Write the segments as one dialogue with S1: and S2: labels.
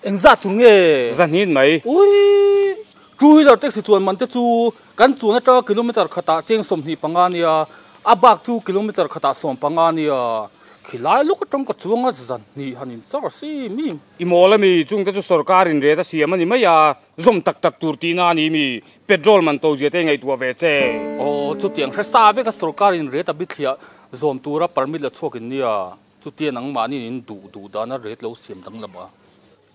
S1: Engzat tur nge?
S2: Zahnin mai.
S1: Ui! Two wheeler taxi chuan man te chu kan chuan atanga kilometer khatah cheng 25 a nia, a bak chu kilometer khatah 15 a nia. Khilai lawk atang ka chuang a zahnih han in char si mi.
S2: I mawl ami, chungte chu sorkar in ret a siam a ni mai a, zawm tak tak tur tihna a ni mi, petrol man to zia te ngaihtuah ve che.
S1: Aw, chutiang hre sa vek a sorkar in ret a bithliah zawm tura permit la chhuak in nia. Chutia nangmahni in duh duh dana ret lo siam danglam a.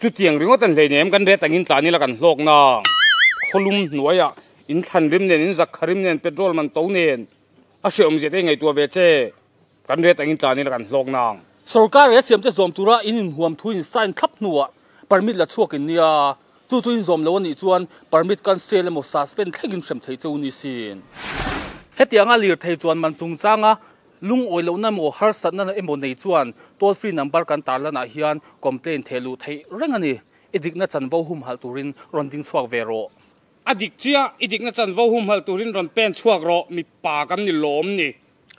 S2: Chutiang ringawt an hleinem, kan ret angin tlan ila kan hlawk nang. Khawlum hnuaiah in thlan rim nen, in zak kha rim nen, petrol man to nen a hreawm zia te i ngaihtuah ve che. Kan ret angin tlan ila kan hlawk nang.
S1: Sorkar ret siam te zawm tura in inhuam thu in sign thlap hnuah permit la chhuak in nia. Chu chu in zawm lo a nih chuan permit cancel emaw suspend thlengin hrem thei cheu ni sin. Hetianga lirthei chuan man chungchanga Lungawi lohna emaw harsatna emaw nei chuan toll free number kan tarlanah hian complaint theh luh theih reng a ni. I dikna chanvo humhalh turin rawn ding chhuak ve rawh.
S2: A dik chiah, i dikna chanvo humhalh turin rawn pen chhuak rawh, mipa kan ni lawm ni.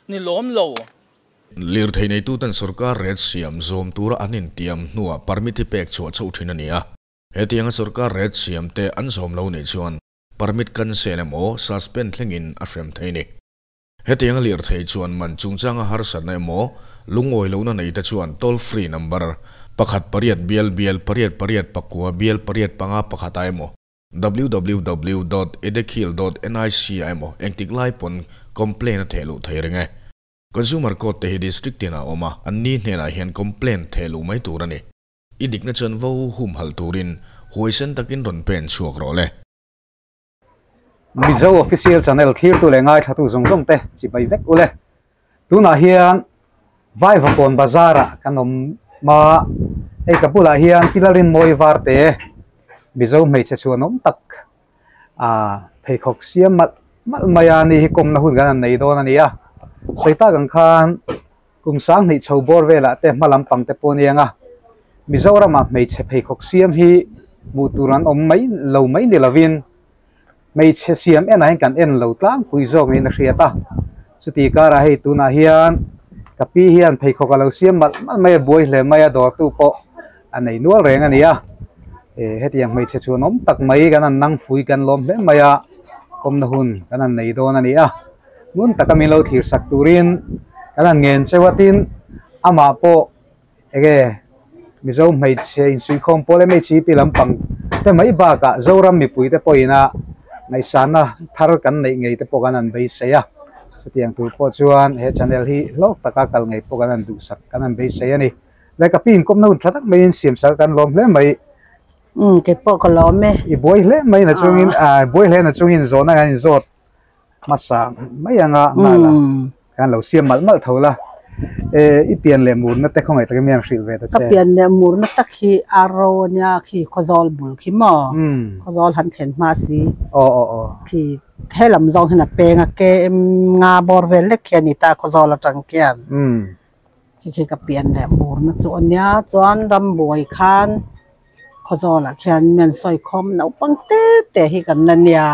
S1: Ni lawm lo.
S3: Lirthei neituten sorkar ret siam zawm tura an intiam hnuah permit hi pek chhuah chauh thin a ni a. Hetianga sorkar ret siamte an zawm lo nih chuan permit cancel emaw suspend thlengin a hrem thei a ni. Hetiang a lirthei chuan man chungchanga harsatna emaw lungawi lohna nei te chuan toll free number pakhat pariat bial bial pariat pariat pakua bial pariat panga pakhat ah emaw www dot edekhil dot nic ah emaw engtik lai pawn complaint a theh luh thei reng e. Consumer Court te hi district tinah a awm a, an ni hnenah hian complaint theh luh mai tur a ni. I dikna chuan vo humhalh turin huaisen takin rawn pen chhuak rawh le.
S4: Mizo Official Channel thlirtu leh ngaithlatu zawng zawng te chibai vek ule. Tunah hian Vaivakawn Bazar ah kan awm a, hei ka bulah hian Pilarin Mawi Varte Mizo hmeichhe chhuan awm tak ah pheikhawk siam malh malh mai a ni hi kawmna hun kan han nei dawn a ni a. Sawi tak ang khan kum 2000 chho bawr velah te hma lampang te pawh a ni ang a, Mizoramah hmeichhe pheikhawk siam hi hmuh tur an awm mai lo mai ni lovin hmeichhe siam enah hian kan en lo tlangpui zawk niin a hriat a, chuti karah hei tunah hian ka pi hian pheikhawk a lo siam malh malh mai a, buai hle mai a, dawrtu pawh a nei nual reng a ni a, eh hetiang hmeichhe chuan awm tak mai kan han nang fui kan lawm hle mai a, kawmna hun kan han nei dawn a ni a, ngun taka min lo thlir sak turin kan han ngen cheu a tin amah pawh Enge Mizo hmeichhe insuihkhawm pawl MHEP lampang te mai bakah Zoram mipui te pawhin a ngaihsanna thar kan neih ngei te pawh kan han beisei a, chutiang tur pawh chuan he channel hi hlawk taka kal ngei pawh kan han duhsak kan han beisei a ni. Le ka pi inkawmna hun tha tak maiin siamsak kan lawm hle mai.
S5: Umm kei pawh ka lawm e.
S4: I buai hle mai na chungin ah buai hle na chungin zawhna kan inzawt hmasa mai anga nghal a kan lo siam malh malh tho la eh i pian leh murna te khawngaih takin mi han hrilh ve ta
S5: che. Ka pian leh murna tak hi Arro ania khi Khawzawl bul khi maw Khawzawl han thlen hma si
S4: aw aw aw
S5: khi helam zawng hian a peng a KM nga bawr vel lek khi a ni ta Khawzawl atang khian khi khi ka pian leh murna chu ania chuan rambuai khan Khawzawlah khian mi an sawi khawm naupang te te hi kan la nia.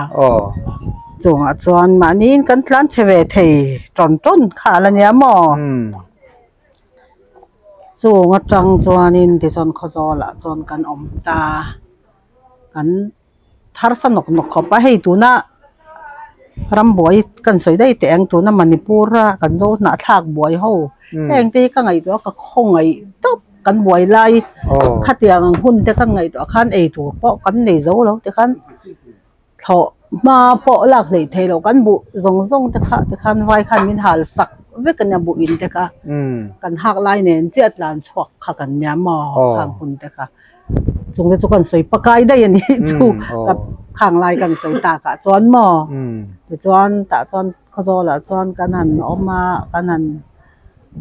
S5: Chungah chuan mahniin kan tlan chhe ve thei tawn tawn kha a la nia maw? Chung atang chuanin tichuan Khawzawlah chuan kan awm ta. Kan tharsa nawk nawk khawp a, hei tuna rambuai kan sawi daih teh ang tuna Manipur a kan zo hnahthlak buai ho heng te hi ka ngaihtuah a ka khawngaih tawp kan buai lai khatiang ang hun te kan ngaihtuah khan ei tur pawh kan nei zo lo te khan thlawh hma pawh lak hleih theih loh kan buh zawng zawng te kha tikhan vai khan min hal sak vek a nia buh in te kha kan hak lai nen chiah tlan chhuak kha kan nia maw khang hun te kha. Chung te chu kan sawi pakai daih a nih chu ka khang lai kan sawi takah chuan maw tichuan tah chuan Khawzawlah chuan kan han awm a kan han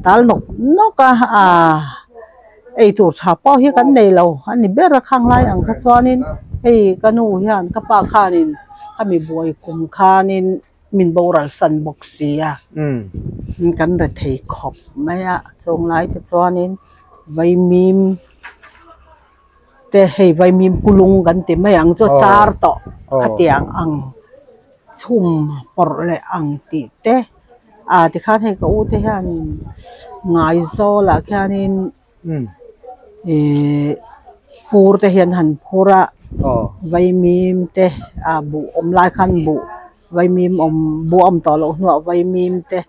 S5: tal nawk nawk a ah ei tur tha pawh hi kan nei lo a ni ber a khang lai ang kha chuanin hei ka nu hian ka pa khanin khami buai kum khanin min boral san bawk si a kan rethei khawp mai a chung lai te chuanin vaimim. Te hei vaimim pulung kan ti mai ang chu char tawh khatiang ang chhum pawrh leh ang tih te ah tikhan hei ka u te hianin Ngaizawlah khianin ihh. Pur te hian han phur a, vaimim te ah buh awm lai khan buh vaimim awm buh a awm tawh loh hnuah vaimim te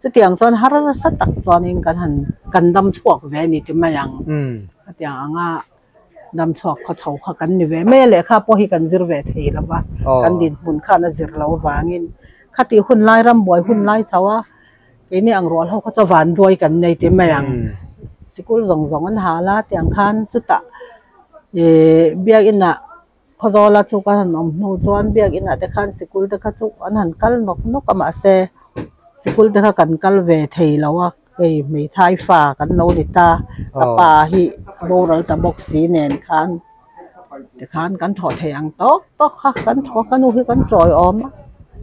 S5: chutiang chuan harsa tak chuanin kan han kan dam chhuak ve a ni ti mai ang. Khatiang anga dam chhuak khaw chho kha kan ni ve mai a, lehkha pawh hi kan zir ve thei lo va, kan dinhmun khan a zir loh avangin khatih hun lai rambuai hun lai chho a. Keini ang rual ho kha chu vanduai kan nei ti mai ang. Sikul zawng zawng an hal a tiang khan chutah ihh biakinah Khawzawla chu ka han awm hnu chuan biakinah te khan sikul te kha chu an han kal nawk nawk a mahse sikul te kha kan kal ve thei lo a hei hmeithai fa kan lo ni ta ka pa hi boral ta bawk si nen khan tikhan kan thawh thei ang tawk tawk kha kan thawk a ka nu hi kan tawiawm a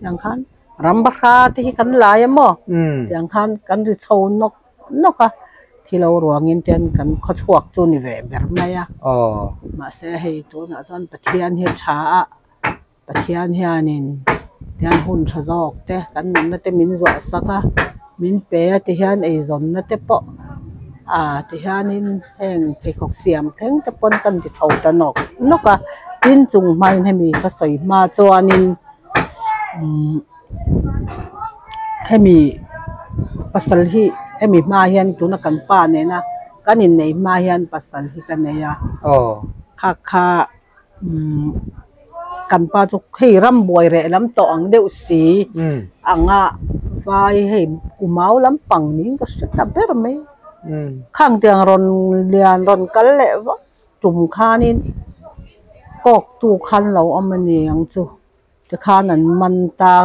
S5: tiang khan. Ram bahra te hi kan lai a maw? Tiang khan kan ri chho nawk nawk a, thilo ruangin ten kan khaw chhuak chu ni ve ber mai a. Mahse hei tunah chuan Pathian hi a tha a, Pathian hianin tiang hun tha zawk te kan nunna te min zuah sak a, min pe a tihian eizawnna te pawh ah tihianin heng pheikhawk siam thleng te pawn kan ti chho ta nawk nawk a, tin chung hmain hemi ka sawi hma chuanin. Umm hemi pasal hi hemi hma hian tuna kan pa nena kan inneih hma hian pasal hi ka nei a kha kha umm kan pa chu hei rambuai reh lam tawh ang deuh si anga vai hei kumau lampang niin ka hre ta ber mai khang tiang rawn lian rawn kal leh vak tum khanin kawk tu khan lo awm a ni ang chu tikhan an man ta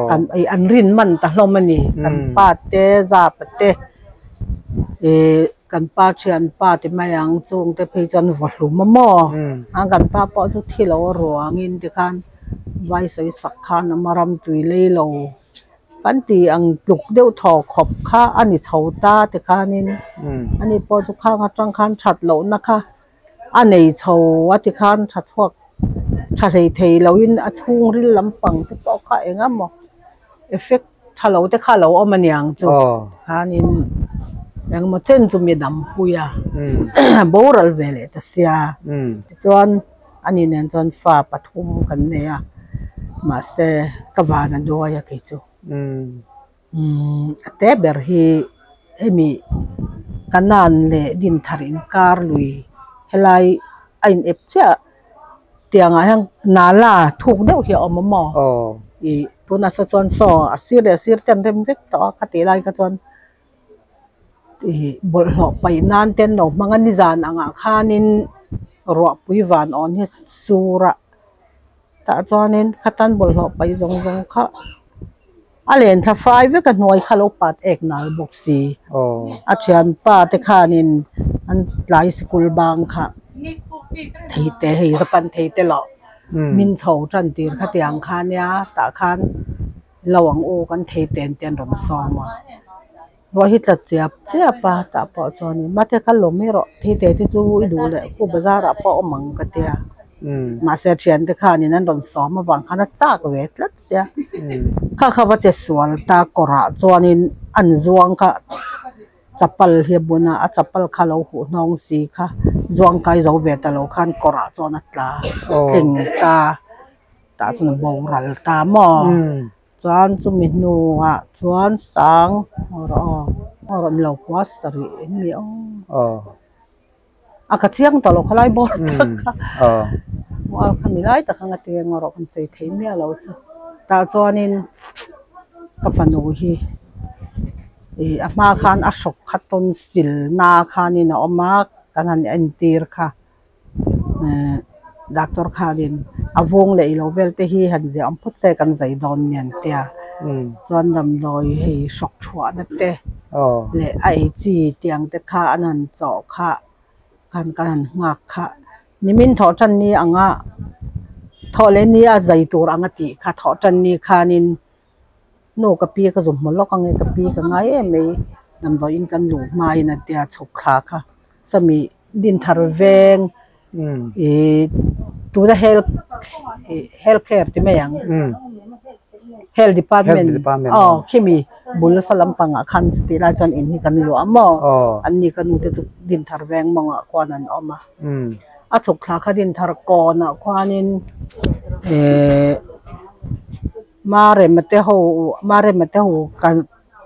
S5: kan ih an rin man ta hlawm a ni kan pa te zapa te ih kan pa thianpa ti mai ang chung te phei chuan vaw hlum a maw a kan pa pawh chu thi lo a ruangin tikhan vai sawi sak khan a ram tui lei lo. Kan ti ang tluk deuh thaw khawp kha a ni chho ta tikhanin ani pawh chu khang atang khan that lohna kha a nei chho a tikhan tha chhuak tha hlei thei loin a chhungril lampang te pawh kha eng emaw effect tha lo te kha a lo awm a niang chu tikhanin engemaw chen chu mi dampui a boral ve leh ta sia tichuan. Ani nen chuan fa pathum kan nei a, mahse ka van a duai a kei chu. Umm a te ber hi hemi Kanan leh Dinthar inkar lui helai a in ep chiah tiangah hian nala thuk deuh hi a awm a maw? Ih tunah saw chuan saw a sir leh a sir te an rem vek tawh a khatih lai kha chuan. Ih bawlhhlawh paih nan te an lo hmang a nizan angah khanin ruahpui van awn hi sur a tah chuanin khatan bawlhhlawh paih zawng zawng kha a len thla fai vek a hnuai kha lo pat ek nal bawk si a thianpa te khanin an tlai sikul bang kha thei te hei zapan thei te loh min chho tan tir kha tiang kha nia tah khan. Lo ang u kan thei ten te an rawn sawm a ruah hi tla chiap chiap a tah pawh chuanin mahse ka lawm erawh thei te te chu i duh leh khu bazar ah pawh a awm ang ka tia mahse thiante khanin an rawn sawm avang khan a chak ve tlat sia kha kha va che sual ta kawrah chuanin an zuang kha chapal hi a bun a a chapal kha lo huh hnawng si kha zuang kai zo ve ta lo khan kawrah chuan a tla tling ta. Tah chuan a boral ta maw? Chuan chumi hnuah chuan sang rawh aw aw rawn lo kua sarih em ni aw? A ka chiang tawh lo khalai bawr tak kha mual kha mi lai tak anga ti eng erawh kan sawi thei miah lo chu. Tah chuanin ka fanu hi ih a hma khan a hrawk kha tonsil na khanin a awm a kan han entir kha. Doctor khanin a vawng leh ilo vel te hi han ziah awm phawt se kan zai dawn nen tia chuan damdawi hei hrawk chhuahna te leh a ei chi tiang te kha an han chawh kha khan kan han nghak kha nimin thawh tan ni anga thawh leh ni a zai tur anga tih kha thawh tan ni khanin nu ka pi ka zu hmu lawk ange ka pi ka ngai em mai damdawiin kan luh hmain a tia chhuk thla kha sawmi Dinthar veng ih tuna health ih health care ti mai ang health department aw khimi bul nasa lampangah khan chutih lai chuan in hi kan luah maw an ni ka nu te chu Dinthar veng mawngah khuan an awm a. A chhuk thla kha Dinthar kawnah khuanin ehh Marema te ho Marema te ho kal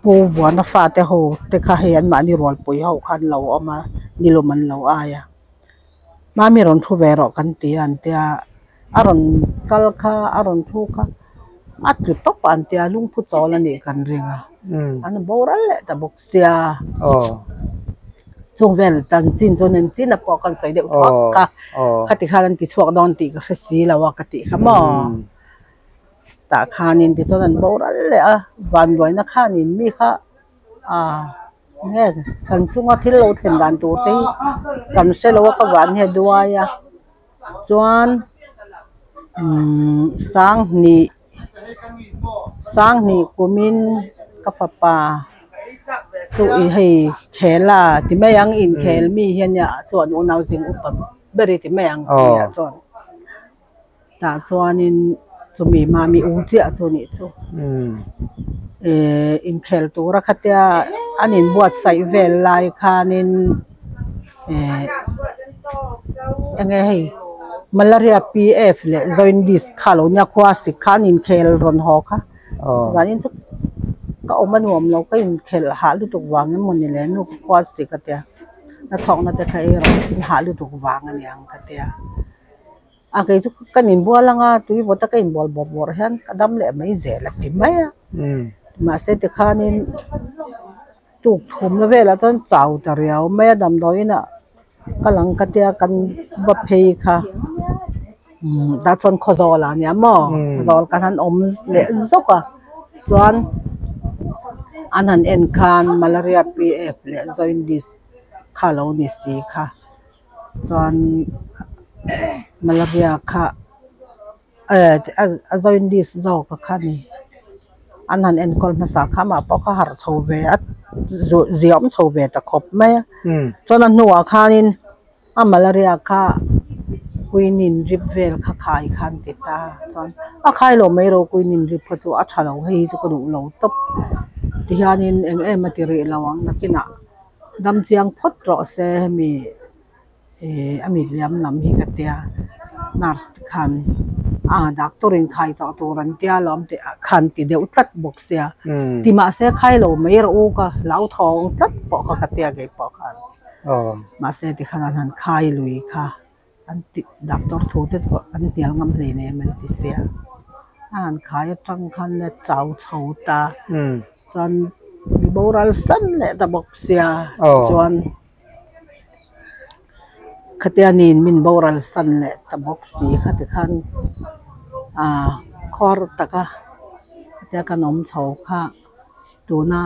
S5: Pu Vuana fate ho te kha hei anmahni rualpui ho kha an lo awm a nilum an lo ai a Mami rawn thu ve rawh kan ti a an tia a rawn kal kha a rawn thu kha a tlu tawp a an tia lungphu chawl a nih kan ring a an boral leh ta bawk sia chung vel chanchin chuan an chin a pawh kan sawi deuh thuak kha khati khan an ti chhuak dawn tih ka hre si lo a ka tih kha maw. Tah khanin tichuan an boral leh a, vanduaina khanin mi kha ah nge kan chunga thil lo thlen dan tur te hi kan hre lo a ka van hi a duai a chuan umm sanghnih sanghnih kumin ka fapa chu ih hei khel a ti mai ang inkhel mi hi ania chuan unau zing upa ber hi ti mai ang tih ah chuan. Tah chuanin chumi mami u chiah chu nih chu eh inkhel tura khatia an inbuatsaih vel lai khanin eh enge hei malaria PF leh jaundice kha lo nia khua sik kha an inkhel rawn haw kha zanin chu ka awm a nuam lo ka inkhelh hah lutuk vang emaw ni le nu ka khua sik a tia na chhawkna te kha ei rawh in hah lutuk vang a niang ka tia. A kei chu kan inbual anga tui vawta ka inbual bawrh bawrh hian ka dam leh mai zel a ti mai a mahse tikhanin tuk thumna velah chuan chau ta riau mai a damdawi inah ka lang ka tia kan va phei kha umm tah chuan Khawzawl ah nia maw Khawzawl kan han awm leh zawk a chuan an han en khan malaria PF leh jaundice kha lo ni si kha. Chuan malaria kha eh a jaundice zawk a kha ni an han enkawl hmasa kha amah pawh kha harh chho ve a ziawm chho ve ta khawp mai a chuan a hnuah khanin a malaria kha quinine drip vel kha khai kha an ti ta chuan a khai lo mai ro quinine drip kha chu a tha lo hei hi chu ka duh lo tawp tihianin eng em a ti rih lo ang nakinah. Dam chiang phawt rawh se hemi ih a mit liam lam hi ka tia nurse te khan a doctor in khai tawh tur an tia lawm tih ah khan ti deuh tlat bawk sia ti mahse khai lo mai rawh u ka hlauthawng tlat pawh kha ka tia kei pawh khan mahse tikhan an han khai lui kha an ti doctor thu te chu an hnial ngam hleinem an ti sia a han khai atang khan le chau chho ta chuan mi boral san leh ta bawk sia chuan khatia niin min boral san leh ta bawk si khati khan ah khawr taka khatia kan awm chho kha tuna.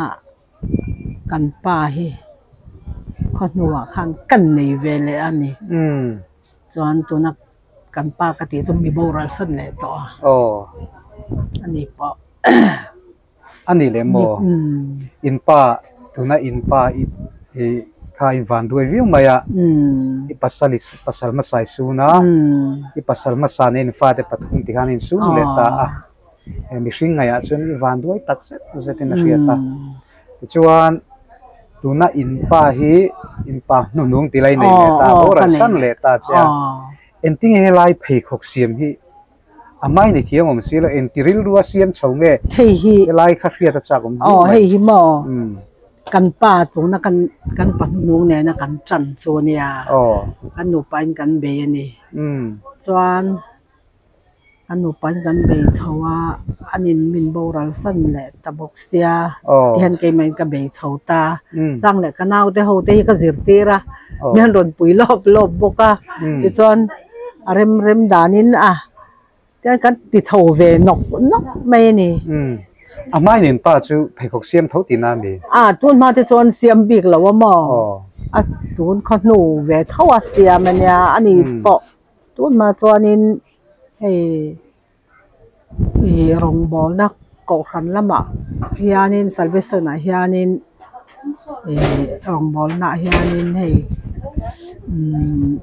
S5: Kan pa hi khaw hnuah khan kan nei ve leh a ni. Chuan tuna kan pa ka tih chu mi boral san leh tawh a. A ni pawh.
S4: A ni leh maw? In pa tuna in pa i kha in van duai viau mai a. I pasal i pasal hmasa i sun a. I pasal hmasa nen fate pathum ti khan in sun leh ta a. He mihring ngaihah chuan i van duai tak zet zetin a hriat a. Tichuan tuna in pa hi in pa hnuhnung ti lai nei leh ta boral san leh ta che a. Engtinge helai pheikhawk siam hi a hmai ni thiam awm si lo engti rilru a siam chho nge helai kha hriat a chak awm viau mai.
S5: Hei hi maw kan pa tuna kan kan pa hnuhnung nena kan tan chu a nia kan nupa in kan bei a ni. Chuan. A nupa in kan bei chho a, an in min boral san leh ta bawk sia tihian keimah in ka bei chho ta. Chang leh ka naute ho te hi ka zirtir a, mi an rawn pui lawp lawp bawk a, tichuan a rem rem danin a tihian kan ti chho ve nawk nawk mai a ni.
S4: A hmain in pa chu pheikhawk siam tho tihna a mi?
S5: A tun hma te chuan siam bik lo a maw? A tun khaw hnu ve tho a siam a nia, a ni pawh. Tunhma chuanin hei ih rawngbawlna kohhran lamah hianin salvation ah hianin ih rawngbawlna ah hianin hei umm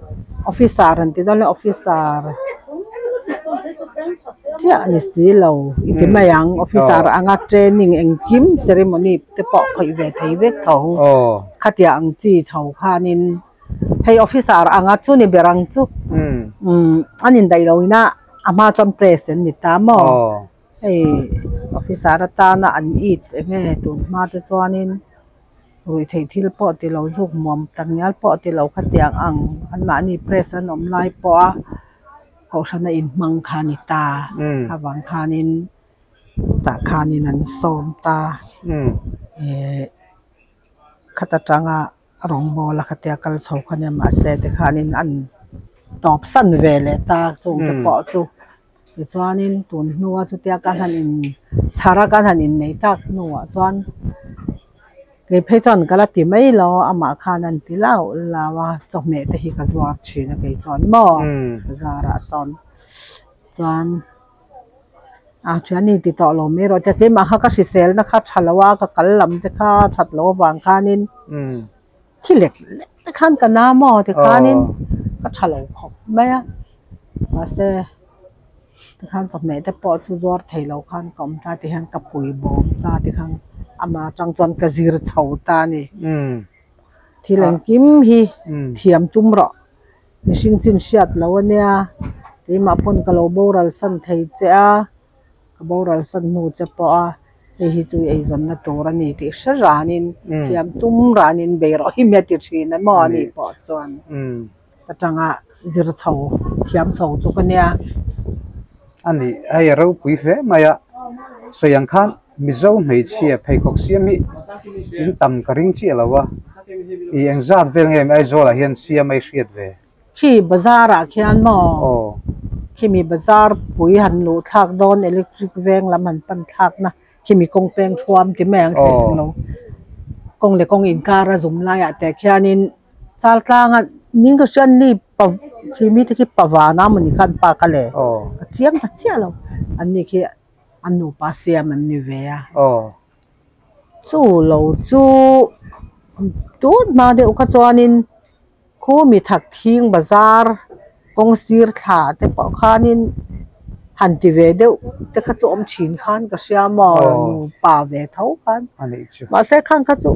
S5: officer an ti dawn a officer chiah a ni si lo i ti mai ang officer anga training engkim ceremony te pawh khawih ve thei vek tho khatiang ang chi chho khanin. Hei officer anga chu ni ber ang chu. Umm an indaih lo ina a hma chuan press an ni ta maw? Hei officer atana an it eng nge tun hma te chuanin ruihtheih thil pawh ti lo zuk muam tak ngial pawh ti lo khatiang ang anmahni press an awm lai pawha kohhrana inhmang kha a ni ta avang khanin tah khanin an sawm ta eh khata tanga rawngbawl a khatia kal chho kha nia mahse tikhanin an tawp san ve leh ta chungte pawh chu tichuanin tun hnua chutia ka han in chhar a ka han innei tak hnuah chuan kei phei chuan ka la ti mai lo amah khan an ti lau lau a chawhmeh te hi ka zuar thin a kei chuan maw bazarah sawn chuan. A thian i ti tawh lo mai erawh te keimah kha ka hriselna kha tha lo a ka kal lam te kha that loh avang khanin thi lek lek te khan ka na maw tikhanin ka tha lo khawp mai a mahse tikhan chawhmeh te pawh chu zuar thei lo khan ka awm ta tihian ka pui bawm ta tikhan amah atang chuan ka zir chho ta a ni thil engkim hi thiam tum rawh. Mihring chin hriat lo a nia, keimah pawn ka lo boral san thei che a, ka boral san hnu che pawh a, hei hi chu eizawnna tur a ni tih hre ranin, thiam tum ranin bei rawh hi mi a ti thin a maw ani pawh chuan ka tanga zir chho thiam chho chu ka nia.
S4: A ni, hei a ropui hle mai a, sawi ang khan Mizo hmeichhia pheikhawk siam hi in tam ka ring chiah lo a, i engzat vel nge Aizawl ah hian siam a i hriat ve?
S5: Khi bazar ah khian maw? Khimi bazar pui han luh thlak dawn electric veng lam han pan thlak na khimi kawng peng thuam ti mai ang thleng ang lo kawng leh kawng inkar a zum lai ah te khianin chal tlang a ning ka hriat ni pa khimi te khi pavan a mawni khan pa kha le ka chiang ta chiah lo an ni khi. A nupa siam an ni ve a. Chu lo chu tun hma deuh kha chuanin khu mi thak thing bazar kawng sir thla te pawh khanin han ti ve deuh te kha chu awm thin khan ka hria maw nupa ve tho khan mahse khang kha chu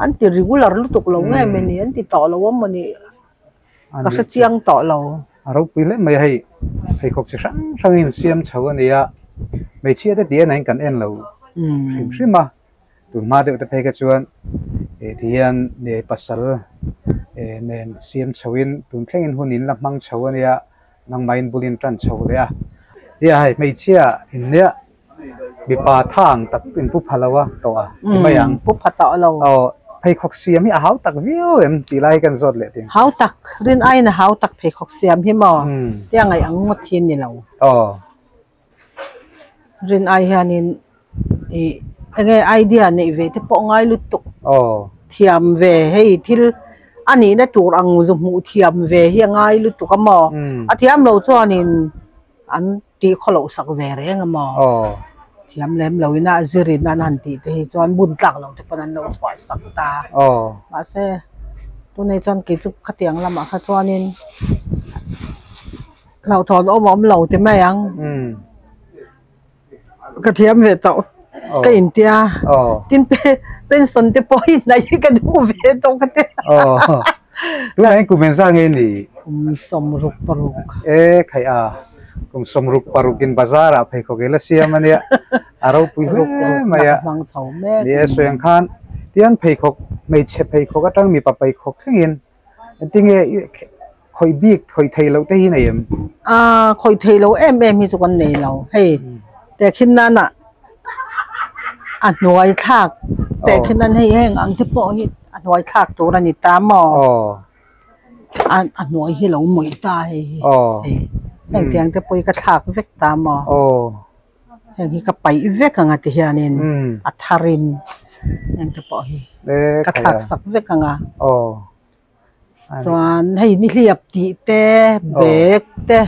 S5: an ti regular lutuk lo nge mawni an ti tawh lo a mawni. Ka hre chiang tawh lo.
S4: A ropui hle mai a hei, pheikhawk chi hrang hrang in siam chho a ni a, hmeichhia te tih enahin kan en lo hrim hrim a, tun hma deuh te phei kha chuan eh ti hian nei pasal eh nen siam chho in tun thleng in hun in la hmang chho a nia, nangmah in bul in tan chho leh a, nia hei hmeichhia in nia mipa tha ang tak in pu pha lo a tawh a ti mai ang.
S5: Pu pha tawh lo.
S4: Aw pheikhawk siam hi a hau tak viau em tih lai hi kan zawt leh ting.
S5: Hau tak rin aiin a hau tak pheikhawk siam hi maw tia ngaih ang ngawt hi ni lo.
S4: Aw.
S5: Rin ai hianin ih enge idea neih ve te pawh ngai lutuk.
S4: Aw.
S5: Thiam ve hei thil a nihna tur ang zu hmuh thiam ve hi a ngai lutuk a maw. A thiam lo chuanin an. Tih khaw loh sak ve reng a maw? Thiam lem lo ina a zir in an han tih te hi chuan bun tlak lo te pawn an lo chhuah sak ta. Mahse tunei chuan kei chu khatiang lamah kha chuanin hlauhthawn awm a awm lo ti mai ang. Ka thiam ve tawh ka intia tin pension te pawh hi hnaih ka duh ve tawh ka ti.
S4: Tunah hian kum engzah nge ni?
S5: Kum 66.
S4: E khaih a, kum 66 in bazar ah pheikhawk i la siam a nia, a ropui hle mai a. Ni e, sawi ang khan tiang pheikhawk, hmeichhe pheikhawk atang mipa pheikhawk thlengin engtinge khawih bik, khawih theih loh te hi nei em?
S5: A, khawih theih loh em em hi chu kan nei lo. Hei, tehkhin nana a hnuai thlak tehkhin nan hei heng ang te pawh hi a hnuai thlak tur a ni ta maw? A a hnuai hi lo mawih ta hei hi. Hei heng tiang te pawh hi ka thlak vek ta maw? Heng hi ka paih vek ang a ti hianin a tharin heng te pawh hi ka thlak sak vek ang a. Chuan hei nihliap tih te bag te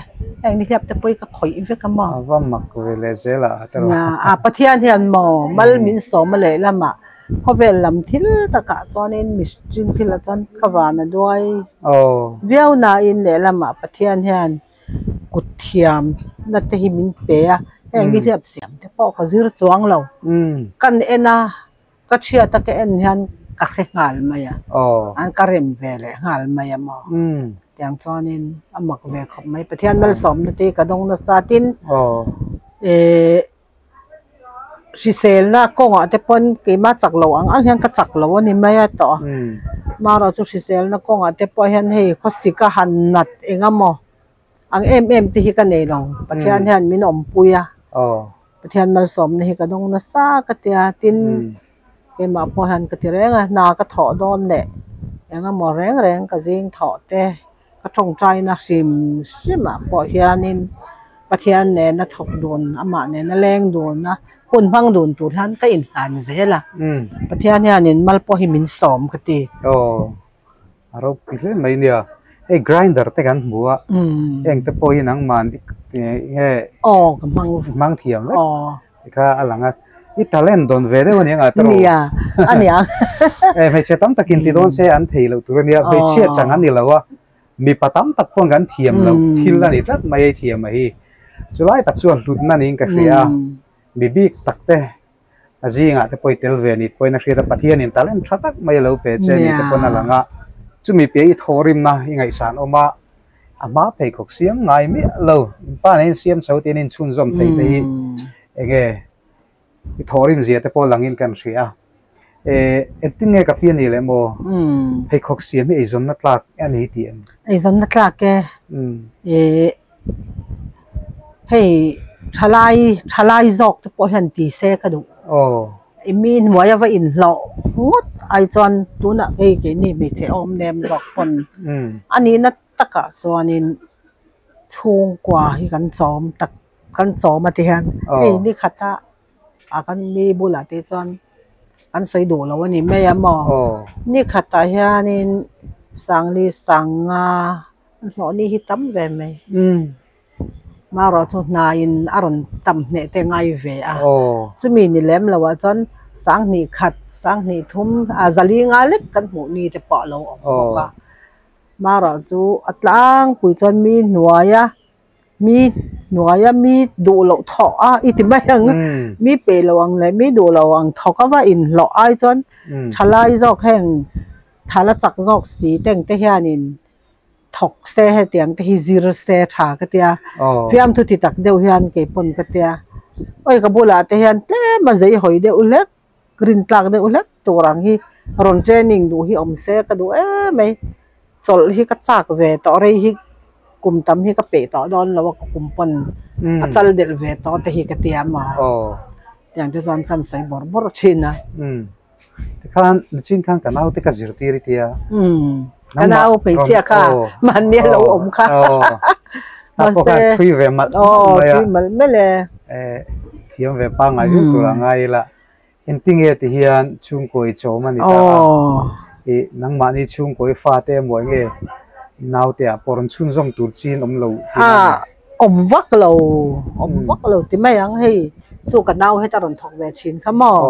S5: heng nihliap te pawh hi ka khawih vek a maw.
S4: A va mak ve leh zel a te
S5: rawh. A Pathian hian maw mal min sawm a leh lamah khawvel lam thil takah chuanin mihring thilah chuan ka van a duai viau nain lehlamah Pathian hian kut thiam na te hi min pe a heng nihliap siam te pawh ka zir chuang lo kan en a. Ka thiat a ka en hian ka hre nghal mai a, an ka rem ve leh nghal mai a maw? Tiang chuanin a mak ve khawp mai. Pathian malsawmna te hi ka dawng nasa tin eh hriselna kawngah te pawn keimah chak lo ang ang hian ka chak lo a ni mai a tawh a. Amaherawhchu chu hriselna kawngah te pawh hian hei khawsik a han nat eng emaw ang em em te hi ka nei lo. Pathian hian min awmpui a, Pathian malsawmna hi ka dawng nasa ka tia tin Keimah pawh hian ka ti reng a, hna ka thawh dawn leh eng emaw reng reng ka zing thawh te, ka tawngtaina hrim hrimah pawh hianin Pathian nena thawk dun, amah nena leng dun a, hun hmang dun tur hian ka inhlan zel a, Pathian hianin mal pawh hi min sawm ka ti.
S4: Aw, a ropui hle mai nia. Hei grinder te kan hmu a, heng te pawh hi nangmah nge hmang thiam vek. Tikha a lang a, i talent dawn ve deuh a nia ngah tawh.
S5: Nia, a nia.
S4: Eh, hmeichhe tam takin ti dawn se an thei loh tur a nia, hmeichhia chang an ni lo a, mipa tam tak pawn kan thiam loh thil a ni tlat mai a thiam a hi. Chulai tak chuan hlutna niin ka hria a, mi bik tak te a zingah te pawh i tel ve ni pawhin a hriat a, Pathianin talent tha tak mai a lo pe che ni te pawn a lang a, chumi piah i thawhrimna i ngaihsan awm a, A hma pheikhawk siam ngai miah lo, in pa nen siam chho tiin in chhunzawm thei te hi enge i thawhrim zia te pawh langin kan hria a. Eh, engtin nge ka pi a nih leh maw? Pheikhawk siam hi eizawnna tlak a ni tih em?
S5: Eizawnna tlak e. Eh, hei thalai thalai zawk te pawh hian ti se ka duh.
S4: Aw.
S5: I mi hnuai a va inhlawh ngawt ai chuan tunah hei keini hmeichhe awm nem zawk pawn a nihna takah chuanin chhungkua hi kan chawm tak kan chawm a ti hian hei ni khata a kan mi bulah te chuan an sawi duh lo a ni mai a maw ni khatah hianin sangli sanga hlawh ni hi tam ve mai. Marawh chu hna in a rawn tam hneh te ngai ve a, chumi ni lem lo ah chuan sanghnih khat, sanghnih thum a zali nga lek kan hmuh ni te pawh a lo awm bawk a. Marawh chu a tlangpui chuan mi hnuai a, mi hnuai a mi duh loh thawh a i ti mai ang, mi peih loh ang leh mi duh loh ang thawk a va inhlawh ai chuan thalai zawk heng thala chak zawk si te ang te hianin thawk se hetiang te hi zir se tha ka tia fiamthu ti tak deuh hian kei pawn ka tia awi ka bulah te hian tlem a zei hawi deuh hlek rin tlak deuh hlek tur ang hi rawn training duh hi awm se ka duh em mai chawlh hi ka chak ve tawh rei hi kum tam hi ka peih tawh dawn lo a ka kum pawn a chal delh ve tawh te hi ka tia maw tiang te chuan ka sawi bawrh bawrh thin a.
S4: Tikhan nichin khan ka naute ka zirtir i tia.
S5: Ka nau hmeichhia kha mahni a lo awm kha.
S4: A pawh khan thui ve malh malh mai a.
S5: Thui malh malh e.
S4: Thiam ve pangngai viau tur a ngai ila. Engtinge ti hian chhungkaw i chawm a ni ta a. I nangmahni chhungkaw i fate emaw enge naute ah pawh rawn chhunzawm tur chin awm lo tih a ni.
S5: Awm vak lo, awm vak lo ti mai ang hei chu ka nau heta rawn thawk ve thin kha maw.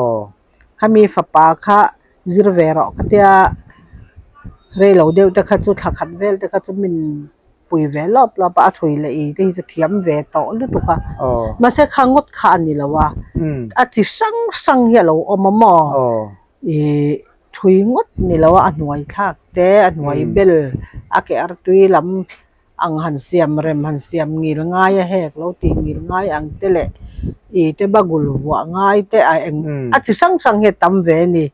S5: Khami fapa kha zir ve rawh ka tia rei lo deuh te kha chu thla khat vel te kha chu min pui ve lawp lawp a, a thui leh i te hi chu thiam ve tawh lutuk a. Mahse kha ngawt kha a ni lo a, a chi hrang hrang hi a lo awm a maw? Ih thui ngawt ni lo a, a hnuai thlak te, a hnuai bel, a ke artui lam ang han siam rem han siam ngil ngai a hek lo tih ngil ngai ang te leh ih te bagul vuah ngai te a eng a chi hrang hrang hi a tam ve a ni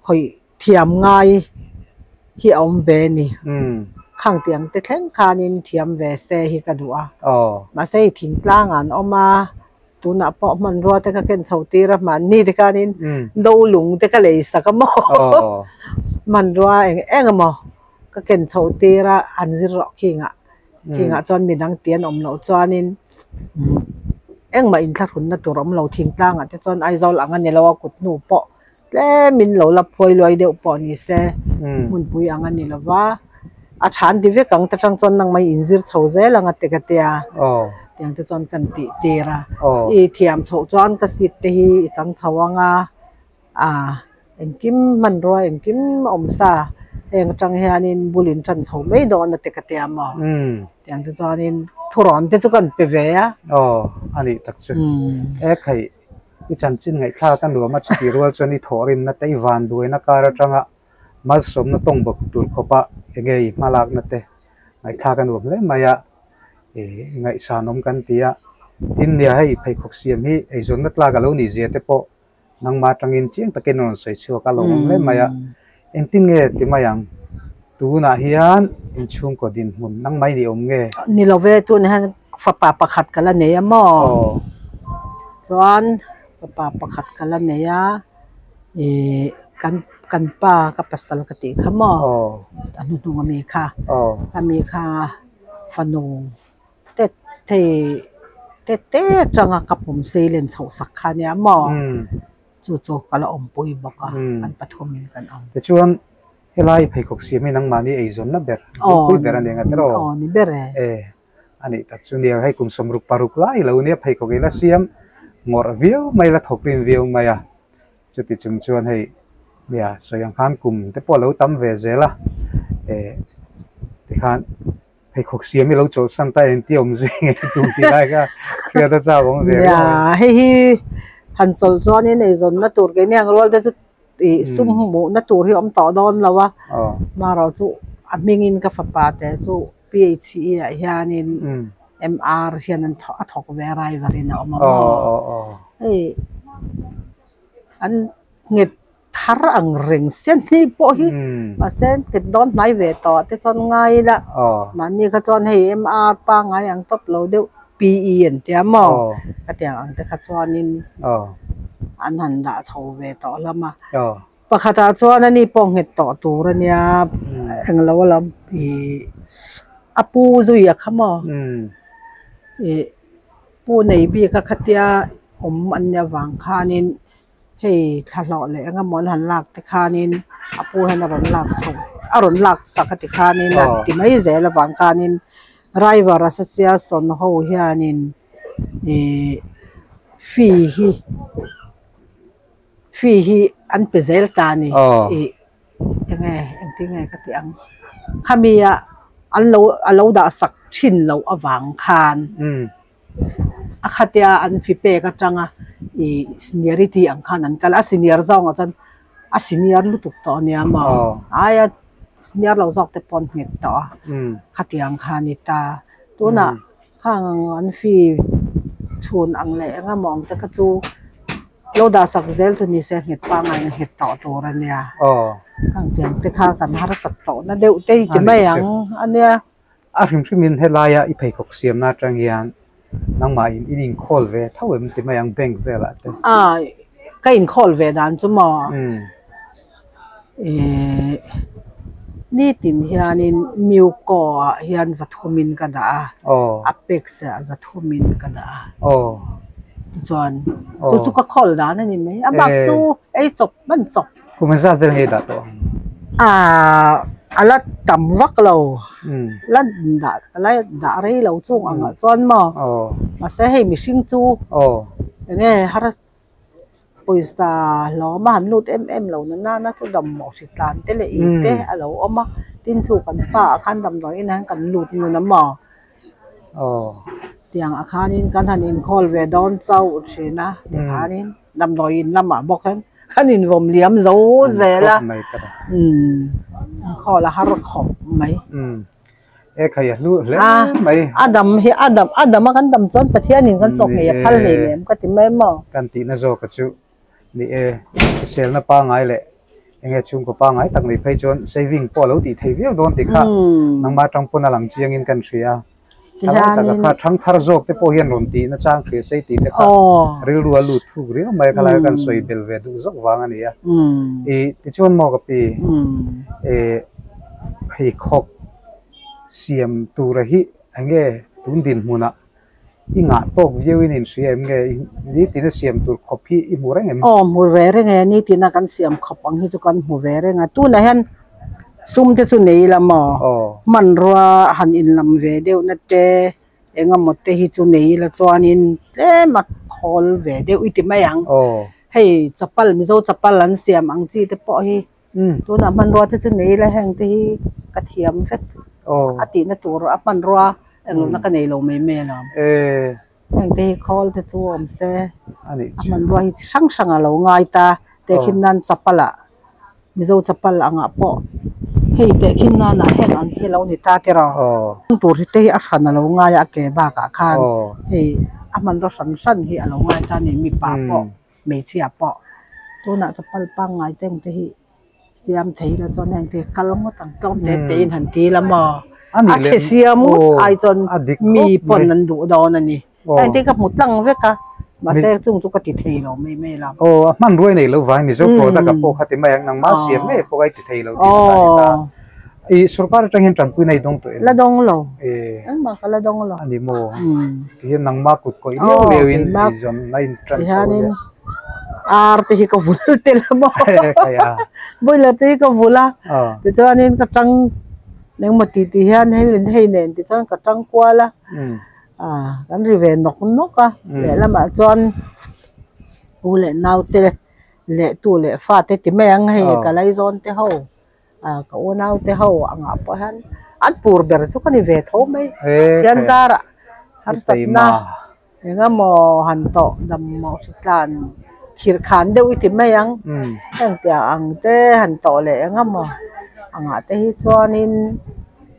S5: khawih thiam ngai hi a awm ve a ni khang tiang te thleng khanin thiam ve se hi ka duh a mahse hei thingtlang ah an awm a tunah pawh hmanrua te ka ken chho tir a mahni te khanin do lung te ka lei sak a maw hmanrua eng eng emaw. Ka ken chhoh tir a, an zir rawh khingah. Khingah chuan midang tih an awm loh chuanin engmah inthlahrunna tur awm lo thingtlangah te chuan Aizawl ang a ni lo a, kut hnu pawh tlemin lo la phuai luai deuh pawh ni se hmunpui ang a ni lo va, a tha an ti vek ang ta chang chuan nangmah i inzir chho zel ang a ti ka tia, tiang te chuan kan tih tir a, i thiam chhoh chuan ka seat te hi i chang chho ang a. A engkim hmanrua engkim awm sa heng atang hianin bul in tan chho mai dawn a ti ka tia maw tiang te chuanin thurawn te chu kan pe ve a.
S4: Aw a nih tak chu e khai i chanchin ngaihthlak a nuam a chutih rual chuan i thawhrimna te i vanduaina kar atanga malsawmna tawng bawk tur khawpa enge i hmalakna te. Ngaihthlak a nuam hle mai a, ih ngaihsan awm kan ti a. Tin nia hei pheikhawk siam hi eizawnna tlak a lo nih zia te pawh nangmah atangin chiang takin a rawn sawi chhuak a lo awm hle mai a. Engtin nge ti mai ang? Tunah hian inchhungkaw dinhmun nangmah i nih awm nge?
S5: Ni lo ve, tunah hian fapa pakhat ka la nei a maw? Chuan fapa pakhat ka la nei a, ih kan kan pa ka pasal ka tih kha maw? A hnuhnung ami kha, ami kha fanu tet thei tet te atanga ka pawm sei len chhoh sak kha a nia maw? Chu chu ka la awmpui bawk a, kan pathumin kan awm.
S4: Tichuan, helai pheikhawk siam hi nangmahni eizawnna ber, ropui ber a ni ang a tiraw?
S5: Aw, ni ber e.
S4: E, a nih tak chu nia, hei kum 66 lai lo nia pheikhawk ila siam ngawrh viau mai la thawk rin viau mai a. Chuti chung chuan hei nia sawi ang khan kum te pawh a lo tam ve zel a, e tikhan Pheikhawk siam hi lo chawlhsan ta engti awm zui nge tum tih lai kha hriat a chak awm ve
S5: riau. Nia, hei hi han chawlh chuanin eizawnna tur keini ang rual te chu ih sum hmuhna tur hi a awm tawh dawn lo a, marawh chu a hmingin ka fapa te chu PHE ah hianin MR hian an a thawk ve a driver in a awm a maw, hei an nghet Thar ang reng sia hni pawh hi mahse nghet dawn hnai ve tawh te chuan ngai ila mahni kha chuan hei MR pangngai ang tawp lo deuh PE an tia maw khatiang ang te kha chuanin an han dah chho ve tawh hlawm a pakhatah chuan ani pawh nghet tawh tur a nia englo a lam ih a pu zui a kha maw ih pu nei bik a khatia awm an nih avang khanin. Hei thlahlawh leh eng emaw an han lak te khanin a pu hian a rawn lak chhoh a rawn lak sak a ti khanin a ti mai zel avang khanin driver association ho hianin ihh fee hi fee hi an pe zel ta a ni ih enge engtin nge ka tih ang khami ah an lo a lo dah sak thin loh avang khan. A khatia an fi pek atanga ih seniority ang khan an kal a, a senior zawngah chuan a senior lutuk tawh a nia maw aia senior lo zawk te pawh an nghet tawh a khatiang kha a ni ta tunah khang an fi chhun ang leh eng emaw ang te kha chu lo dah sak zel chu ni se nghet pangngai in a nghet tawh tur a nia khang tiang te kha kan harsat tawh na deuh te hi ti mai ang a nia.
S4: A hrim hrimin helaia i pheikhawk siamna atang hian nangmahin in inkhawl ve tho em ti mai ang bank velah te.
S5: A, ka inkhawl ve dan chu maw? Ih, nitin hianin Miuko ah hian zathumin ka dah a, Apex ah zathumin ka dah a. Tichuan, chu chu ka khawl dan a ni mai. A bak chu ei chawp hman chawp.
S4: Kum engzat vel nge dah tawh ang?
S5: Aaa a la tam vak lo. La dah la dah rei lo chung ang ah chuan maw mahse hei mihring chu eng nge har pawisa hlawm a han lut em em lo na nana chu damdawi hri tlan te leh ih te a lo awm a tin chu kan pa ah khan damdawi inah hian kan lut ngun a maw tiang ah khanin kan han inkhawl ve dawn chauh thin a tikhanin damdawi in lamah bawk hian. Kan invawm liam zo zel a, inkhawl a har khawp mai.
S4: E khai a hlu hle mai.
S5: A dam hi a dam a dam a kan dam chuan Pathianin kan chawk ngei a phal hlei lem ka ti mai maw.
S4: Kan tihna zawk a chu ni e, hriselna pangngai leh enge chhungkaw pangngai tak nei phei chuan saving pawh a lo tih thei viau dawn tih kha nangmah atang pawn a lang chiangin kan hria. Tihianin kha thangthar zawk te pawh hian rawn tih na chang hria sei tih te kha rilru a lut thuk riau mai a khalai kan sawi bel ve duh zawk vang a ni a. I tichuan maw ka pi e pheikhawk siam tura hi enge tun dinhmunah i ngah tawk viau in in hria em nge nitina siam tur khawp hi i hmu reng em?
S5: Aw hmu ve reng e nitina kan siam khawp ang hi chu kan hmu ve reng a tunah hian Sum te chu nei ila maw? Hmanrua han inlam ve deuhna te eng emaw te hi chu nei ila chuanin tlem a khawl ve deuh i ti mai ang. Hei chapal Mizo chapal an siam ang chi te pawh hi tunah hmanrua te chu nei ila heng te hi ka thiam vek a tihna tur a hmanrua englo na ka nei lo mai mai alawm. Heng te hi khawl te chu awm se a hmanrua hi chi hrang hrang a lo ngai ta tehkhin nan chapal ah. Mizo chapal angah pawh Hei tehkhin nana heng ang hi lo ni ta tiraw. Tur hi te hi a hran a lo ngai a a ke bakah khan hei a hmanraw hran hran hi a lo ngai ta a ni mipa pawh hmeichhia pawh tunah chapal pangngai te ang te hi siam thei ila chuan heng te hi kal ngawt ang tlawm te te in han ti ila maw a chhe siam ngawt ai chuan mi pawn an duh dawn a ni. Heng te ka hmu tlang vek a, mahse chung chu ka ti thei lo mai mai lo.
S4: Aw, a hmanruai nei lo vang Mizo product ah pawh kha ti mai ang, nangmah siam ngei pawh ka i ti thei lo tih na ta ni ta. I sorkar atang hian tanpui na i dawng tawh em?
S5: La dawng lo, engmah ka la dawng lo.
S4: A ni maw? Tihian nangmah kut kawih liau liau in ei zawn a in tan chho ania.
S5: Ar te hi ka vul tel a maw? Boiler te hi ka vul a, tichuanin ka tang engmaw tih tih hian hei nen tichuan ka tang kual a. Ah kan ri ve nawk nawk a lehlamah chuan u leh nau te leh tu leh fa te ti mai ang hei ka laizawn te ho ah ka unau te ho angah pawh hian an pur ber chu ka ni ve tho mai hian zarah harsatna eng emaw han tawh dam mawh hri tlan khirh khan deuh i ti mai ang heng tiang ang te han tawh leh eng emaw angah te hi chuanin.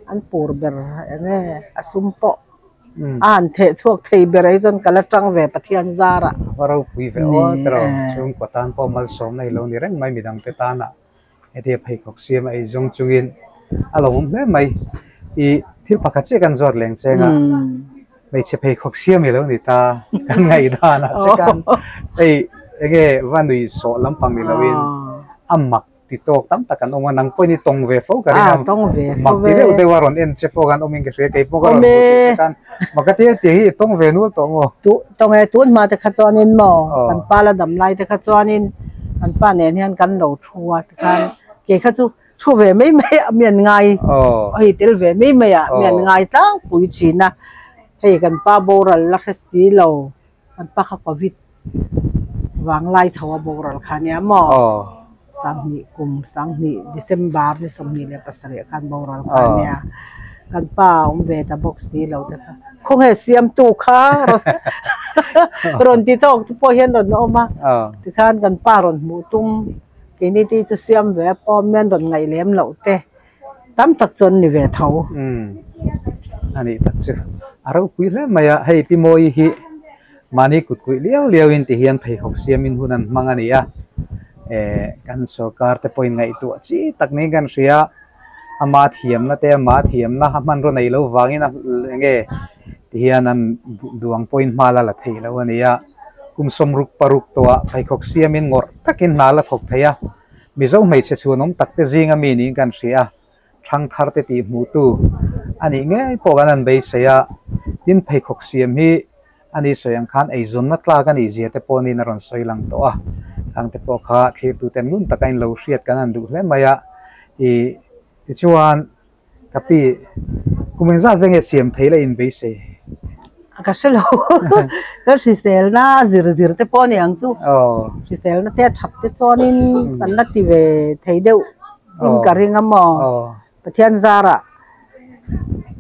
S5: An pur ber eng nge a sum pawh a han theh chhuak thei ber ai chuan ka la tang ve Pathian zarah.
S4: A va ropui ve aw tiraw chhungkaw tan pawh malsawmna i lo ni reng mai midangte tana hetia pheikhawk siam a ei zawng chungin a lo awm hle mai. I thil pakhat chiah kan zawt leng cheng a, hmeichhe pheikhawk siam i lo ni ta kan ngaihdan ah che khan hei enge va nui sawh lampang ni loin a mak Ti tawk tam tak an awm a, nang pawhin i tawng ve fo ka ring a, mak ti deuh deuh a rawn en che pawh khan awmin ka hria, kei pawh ka rawn hmuh tih che khan mak a ti a, tih hi i tawng ve nual tawh maw?
S5: Tu tawng e, tun hma te kha chuanin maw, kan pa la dam lai te kha chuanin kan pa nen hian kan lo thu a tikhan kei kha chu thu ve mai mai a mi an ngai, hei tel ve mai mai a mi an ngai tlangpui thin a, hei kan pa boral la hre si lo. Kan pa kha Covid vang lai chho a boral kha nia maw? Sanghnih kum sanghnih December ni 27 khan boral kha nia. Kan pa a awm ve ta bawk si lo te kha. Khawnge siamtu kha rawn ti tawk te pawh hian rawn awm a. Tikhan kan pa rawn hmuh tum keini te chu siam ve a pawm hian rawn ngaih lem loh te. Tam tak chuan ni ve tho.
S4: Umm a nih tak chu a ropui hle mai a, hei Pi Mawi hi mahni kut kuih liau liau in ti hian pheikhawk siam in hun an hmang a ni a, eh kan sorkar te pawhin ngaihtuah chi tak niin kan hria, ama thiamna te ama thiamna a hmanraw nei lo vangin a eng nge ti hian an duang pawhin hma la la thei lo a ni a, kum 66 tawhah pheikhawk siam in ngawrh takin hna la thawk thei a. Mizo hmeichhe chhuanawm takte zinga mi niin kan hria a, thangthar te tih hmuhtu a nih ngei pawh kan han beisei a, tin pheikhawk siam hi a ni sawi ang khan eizawnna tlak a nih zia te pawh niin a rawn sawi lang tawh a, khang te pawh kha thlirtuten ngun taka in lo hriat kan han duh hle mai a, ih tichuan Ka pi, kum engzat ve nge siam thei la in beisei?
S5: Ka hre lo, ka hriselna zir zir te pawh a ni ang chu. Hriselna te a that te chuanin kan la ti ve thei deuh in ka ring a maw. Pathian zarah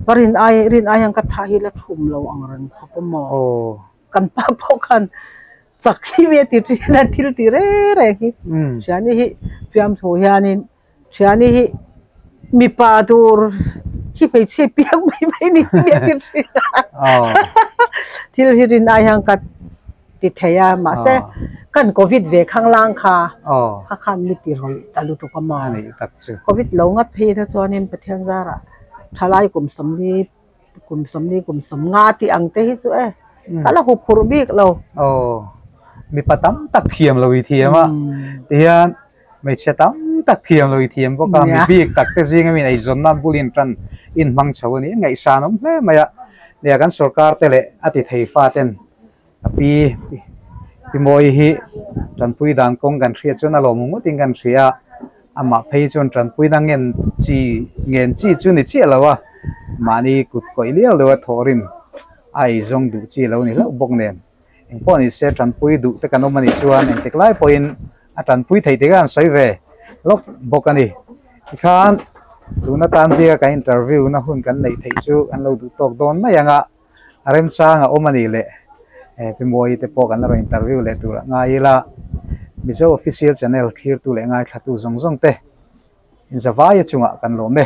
S5: ka rin ai rin ai hian ka tha hi la thum lo ang reng khawp a maw. Kan pa pawh khan chak hi mi a ti thin a thil ti reng reng hi. Hriani hi fiamthu hianin Thiani hi mipa tur hi hmeichhia piang mai mai ni hi a ti thin a. Thil hi rin ai hian ka ti thei a mahse kan covid ve khang lang kha kha khan mi ti rawih ta lutuk a maw. Covid lo ngat phei na chuanin Pathian zarah thalai kum sawmli kum sawmli kum sawmnga tih ang te hi chu e ka la huphurh bik lo.
S4: Aw mipa tam tak thiam lo i thiam a tihian Hmeichhia tam tak thiam lo i thiam bawk a, mi bik tak te zinga mi eizawnna bulin tan inhmang chho a ni. Ngaihsan awm hle mai a, nia kan sorkar te leh a ti thei fa ten a pi Pi Mawi hi tanpui dan kawng kan hriat chuan a lawm ngawtin kan hria a, amah phei chuan tanpuina ngen chi ngen chi chu ni chiah lo a, mahni kut kawih liau liau a thawhrim a eizawng duh chi lo ni hlauh bawk nen. Engpawh ni se tanpui duh te kan awm a nih chuan engtik lai pawhin a tanpui theih tih kha an sawi ve lawk bawk a ni. Tikhan tuna tan bika kan interview na hun kan neih theih chu kan lo duh tawk dawn mai ang a, a remchang a awm a nih leh Pi Mawi te pawh kan la rawn interview leh tur a ngai ila. Mizo Official Channel thlirtu leh ngaithlatu zawng zawng te. In zavaia chungah kan lawm e.